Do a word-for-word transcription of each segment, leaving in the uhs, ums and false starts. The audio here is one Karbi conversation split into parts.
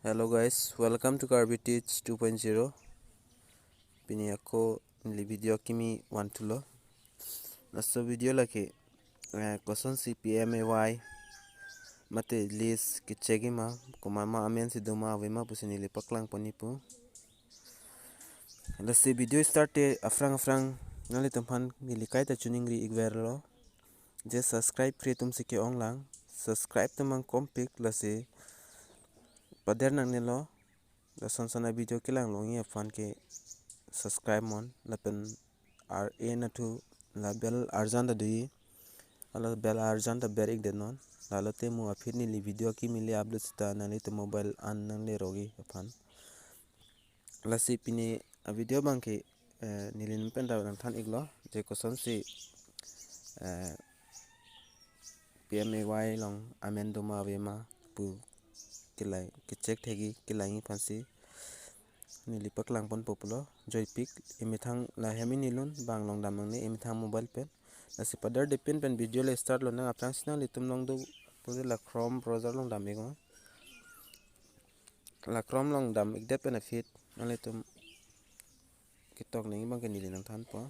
Hello guys, welcome to Karbi Teach two point zero. Pini ako neli video kimi vanthulo. Laso video lake, eh, kosonsi P M A Y mate list kechekji ma, komat ma amen si doma avema pusi neli paklangponji pu. Lasi video start te aphrang aphrang nanglitum aphan neli kaita choningri-ikverlo. Je subscribe kre atum si ke-onglang. Subscribe atum abang kompik, lasi pader nangnelo. Lason son a video kelang longji aphan ke subscribe mon. Lapen ar-e nathu la bell arjan ta doji. Hala bell arjan ta ber-ikdet non. Lalote mo aphi neli video kimi le upload sita nanglitum mobile an nangle rogi aphan. Lasi pini a video abang ke, eh, neli non pen ta nangthan-iklo. Je kosonsi, eh, P M A Y along amen doma avema pu kelai kechek thekji kelangji aphansi neli paklangponpo pulo. Joipik, emethang la hem inilun bang along dam nangne, emethang mobile pen. Lasi pader de pin pen video le start lonang. Aphrangsi nanglitum along do pule la Chrome browser along dam-iknon. La Chrome along dam-ikdet pen aphi nanglitum ketok nangji abang ke neli nangthanpo.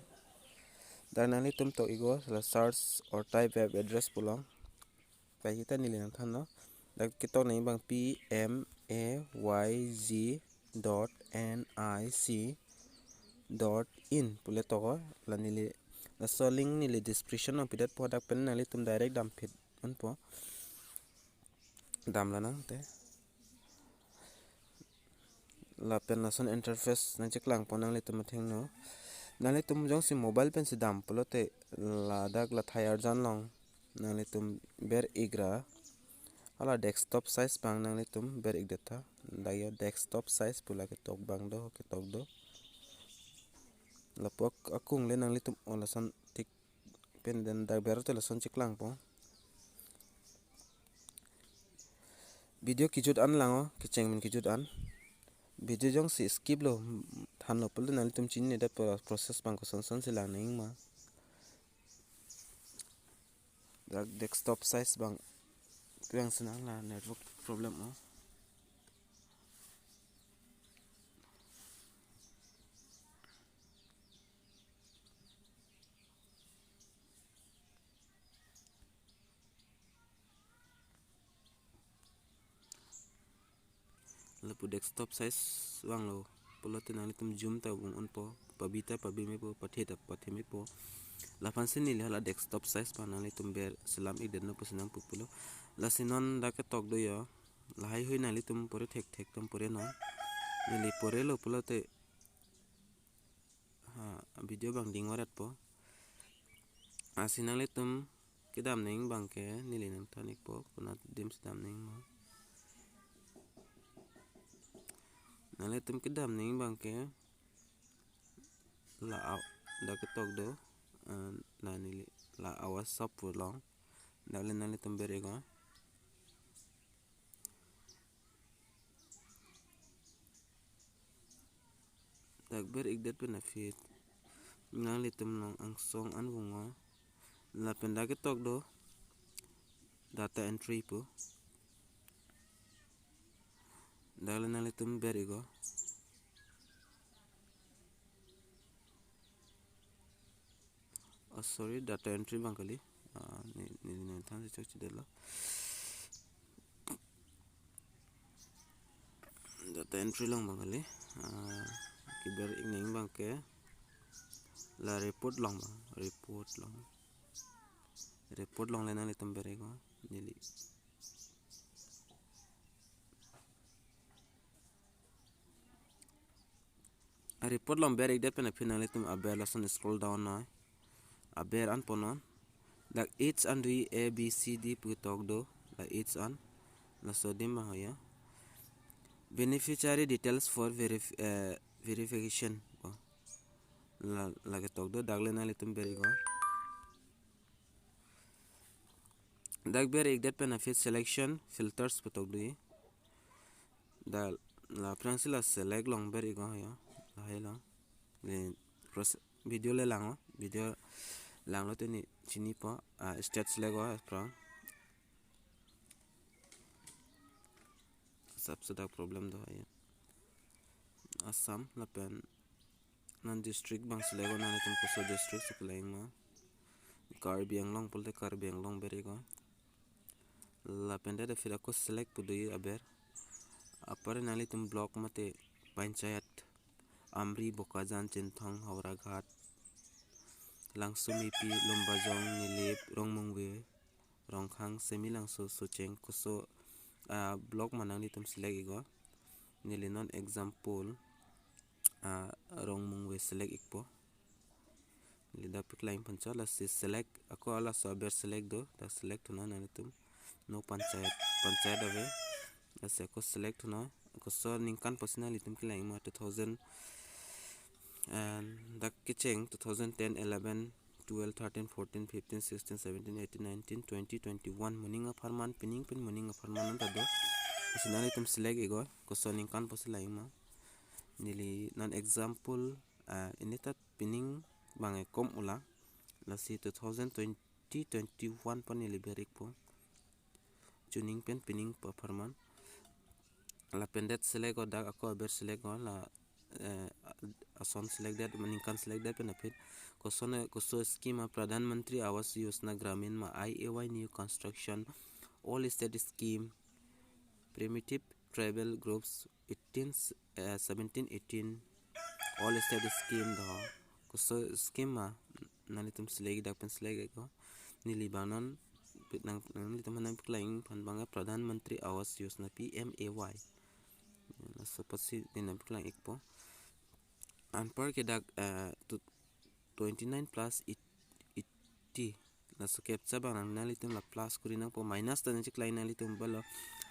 Dak nanglitum tok-iknon la search or type web address pu along. Pai kita neli nangthanlo. Dak ketok nangji abang P M A Y Z dot N I C dot in pule toknon. La neli, laso link neli description along pidetpo, dak pen nanglitum direct damphit unpo. Damlo nang te. Lapen lason interface nangcheklangpo nanglitum athengno. Nanglitum jongsi mobile pensi dam pulote ladak la thai arjan along nanglitum ber-ikra. Hala desktop size abang nanglitum ber-ikdet tha. Dak yo desktop size pu la ketok abang do, ketok do. Lapu ak-, akung le nanglitum o lason tik pen den dak ber te lason cheklangpo. Video kejut an langnon, kecheng pen kejut an. Video jongsi skip lo, thanlo pulote nanglitum chinine dak pro-, process abang koson son si lang nangji ma. Dak desktop size abang, pu-ang senang la network problem o. Lapu desktop size vanglo pulote nanglitum zoom ta vung unpo, pabi ta pabi mepo, pathe ta pathe mepo. Laphansi neli hala desktop size abang nanglitum ber selam-ikdetnon pusi nangpu pulo. Lasi non dak ketok do yo. Lahai hui nanglitum pore thekthek atum porenon. Neli porelo pulote ha, video abang ding-oretpo. Lasi nanglitum kedam nangji abang ke neli nangthan-ikpo, konat adim si dam nangji ma. Nanglitum kedam nangji abang ke la a-, dak ketok do, eh, la neli la Awas Shop pu along. Dak le nanglitum ber-iknon. Dak ber-ikdet pen aphi nanglitum along angsong an vungnon. Lapen dak ketok do data entry pu. Dak le nanglitum ber-iknon. Oh, sorry, data entry abang kali. Ah, ne, ne, ne than si chokchedetlo. Data entry along abang kali. Ah, keber-ik nangji abang ke la report along abang, report along. Report along le nanglitum ber-iknon, neli. A report along ber-ikdet pen aphi nanglitum aber lason scroll down noi. Aber an ponon. Dak age an doji, A, B, C, D pu ketok do. La age an. Laso adim abang ho ya. Beneficiary details for verif-, eh, verification. Oh. La, la ketok do. Dak le nanglitum ber-iknon. Dak ber-ikdet pen aphi selection filters pu ketok doji. Dak la aphrangsi la select along ber-iknon ya. Lahai along. Le pros-, video le langnon. Video langlote neli chinipo. Ah, state select-o aphrang. Sap sedak problem do hai. Assam lapen non district abang select iknon, nanglitum koso district si kelang ma. Karbi Anglong pulote Karbi Anglong ber iknon. Lapen det aphi ako select pu do aber. Apar nanglitum block mate panchayat, Amri, Bokajan, Chinthong, Howraghat, Langso, Mepi, Lumbajong, Nilip, Rongmongve, Rongkhang, Semelangso, Socheng, koso, ah, block ma nanglitum select iknon. Neli non example, ah, Rongmongve select ikpo. Neli dak paklang phan chot, lasi select, ako laso aber select do, dak select thunon nanglitum. No panchayat, panchayat ave. Lasi ako select thunon, koso aningkan pusi nanglitum kelang ma, two thousand and dak kecheng two thousand ten, eleven, twelve, thirteen, fourteen, fifteen, sixteen, seventeen, eighteen, nineteen, twenty, twenty-one, moning apharman, pining pen moning apharman non ta do. Lasi nanglitum select iknon, koso aningkan pusi lang ma. Neli non example, ah, ini ta pining abang ekom ulang. Lasi two thousand twenty, twenty-one pen neli ber ikpo. Chuning pen pining pu apharman. Lapen det select iknon, dak ako aber select iknon, la, eh, ason select det, aningkan select det pen aphi. Koson, koso scheme ma, Pradhan Mantri Awas Yojana Gramin ma, I A Y, new construction, old estate scheme, primitive tribal groups, eighteen, eh, seventeen, eighteen, old estate scheme do. Koso scheme ma, nanglitum select, dak pen select iknon. Neli abang non, nang, nanglitum aphan nangpaklang phan abang Pradhan Mantri Awas Yojana, P M A Y. Laso pusi neli nangpaklang ikpo. Anpar ke dak, eh, tu-, twenty-nine plus eighty. Laso captcha abang nang nanglitum la plus kori nangpo, minus ta nangcheklang nanglitum mobile lo.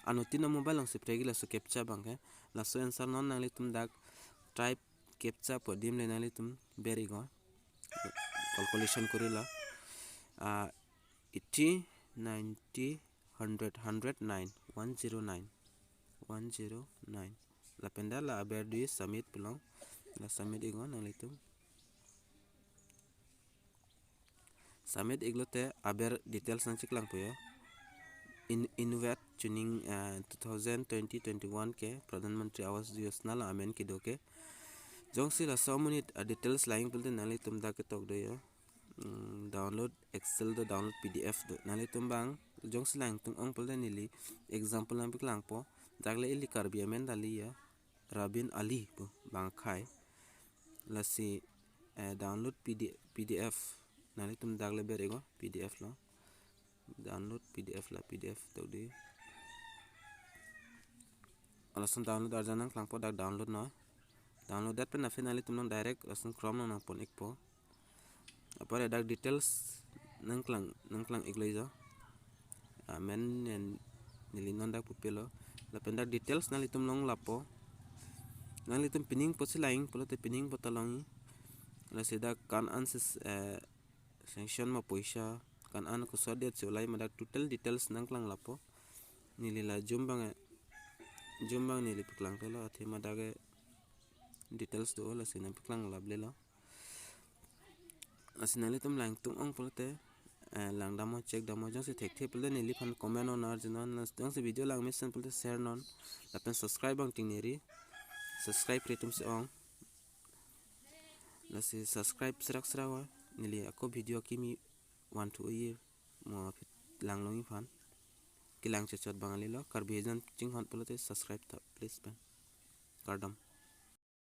Anuttin a-mobile along si pregi laso captcha abang ke. Laso answer non nanglitum dak type captcha pu adim le nanglitum ber iknon. Calculation kori la. Ah, eighty, ninety, hundred, hundred nine, one zero nine, one zero nine. Lapen dak la aber do submit pu along. La submit iknon nanglitum. Submit iklote aber details nangcheklang po ya. In, invalid chuning, eh, two thousand twenty twenty-one ke Pradhan Mantri Awas Yojana la amen kedo ke. Jongsi laso amonit a-details lang pulote nanglitum dak ketok do ya. Hmm, download Excel do, download P D F do. Nanglitum abang jongsi langdun ong pulote neli example nangpaklangpo. Dak le ili Karbi amen dali ya. Rabin Ali pu abang akhei. Lasi, eh, download P D, P D F. Nanglitum dak le ber iknon, P D F lo. Download P D F la, P D F tok di. Lason download arjan nangklangpo, dak download non. Download det pen aphi nanglitum non direct lason Chrome along nangpon ikpo. Apar dak details nangklang, nangklang iklo jo. Amen, en, neli non dak pupelo. Lapen dak details nanglitum long lapo. Nanglitum pining pusi lang pulote pining pu ta long. Lasi dak kan an sis, eh, sanction ma poisa, kan an koso adet si ulai ma, dak total details nangklang lapo. Neli la jum abang, eh, jum abang neli paklang thelo, athema dak, eh, details do, lasi nangpaklang laple lo. Lasi nanglitum langdun ong pulote, eh, langdam o, check dam o, jongsi thekthe pulote neliphan comment non arjunon, jongsi video lang mesen pulote share non, lapen subscribe abang ting neri, subscribe ri atum si ong. Lasi subscribe serak serak o, neli ako video kimi one two year mo aphi langlongji aphan. Kelang chotchot abang kali lo, Karbi ajan chinghon pulote subscribe ta please pen. Kardom.